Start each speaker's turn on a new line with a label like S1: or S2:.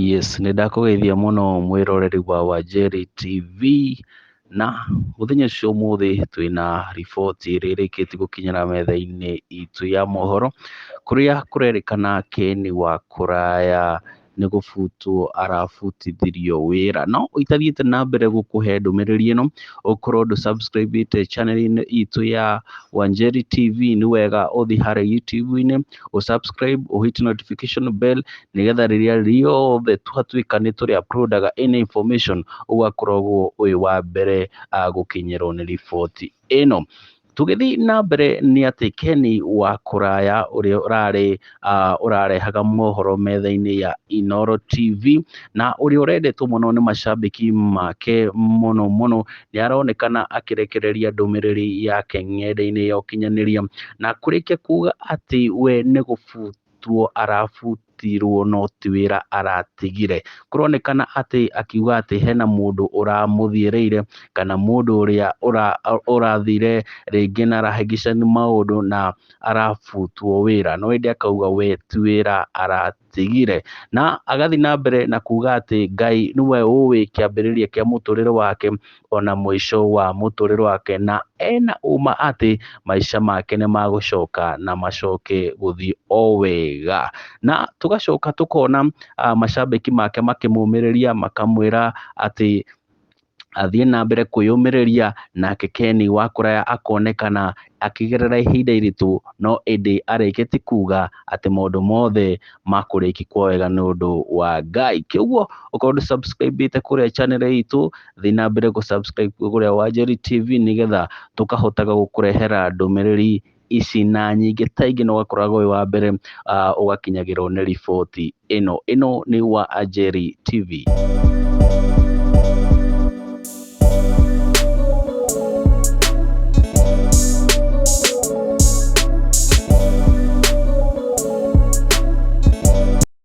S1: Yes, nĩ ndakũgeithia mũno mwĩroreri wa Wanjeri TV, na mũthenya ũcio ũmũthĩ twĩna riboti ĩrĩa ĩrĩkĩtie gũkinyĩra metha-inĩ itũ ya mohoro, kũrĩa kũrerĩkana Ken wa Kũraya nĩ gũbutwo arabutithirio wĩra. No itathiĩte na mbere gũkũhe ndũmĩrĩri ĩno, ũkorwo ndũ subscribe ĩte channel -inĩ itũ ya Wanjeri TV, nĩ wega ũthiĩ harĩa YouTube-inĩ, ũ subscribe, ũ hit notification bell, nĩgetha rĩrĩa rĩothe twatuĩka nĩ tũrĩ upload aga any information, ũgakoragwo wĩ wa mbere gũkinyĩrwo nĩ riboti ĩno. Tũgĩthiĩ na mbere nĩ atĩ Ken wa Kũraya ũrĩa ũrarĩ ũrarehaga mohoro metha-inĩ ya Inooro TV, na ũrĩa ũrendetwo mũno nĩ macambĩki make mũno mũno, nĩ aronekana akĩrekereria ndũmĩrĩri yake ng'enda-inĩ ya ũkinyanĩria, na kũrĩkia kuga atĩ we nĩ gũbutwo arabutirwo no ti wĩra aratigire. Kũronekana atĩ akiuga atĩ hena mũndũ ũramũthiĩrĩire, kana mũndũ ũrĩa ũrathire rĩngĩ na arahĩngĩcani maũndũ na arabutwo wĩra, no ĩndĩ akauga we ti wĩra aratigire. Na agathiĩ na mbere na kuga atĩ Ngai nĩwe ũĩ kĩambĩrĩria kĩa mũtũrĩre wake ona mũico wa mũtũrĩre wake, na ena ũma atĩ maica make nĩ magũcoka na macoke gũthiĩ o wega. Na tũgacoka tũkona macambĩki make makĩmũmĩrĩria makamwĩra atĩ athiĩ na mbere kwĩyũmĩrĩria, nake Ken wa Kũraya akonekana akĩgerera ihinda iritũ, no ĩndĩ arĩkĩtie kuga atĩ maũndũ mothe makũrĩki wega nĩ ũndũ wa Ngai. Kĩũguo ũkorwo ndũ subscribe ĩte kũrĩa channel itũ, thiĩ na mbere gũ subscribe kũrĩa Wanjeri TV, nĩgetha tũkahotaga gũkũrehera ndũmĩrĩri ici na nyingĩ ta ingĩ, na ũgakoragwo wĩ wa mbere ũgakinyagĩrwo nĩ riboti ĩno. Ĩno nĩ Wanjeri TV.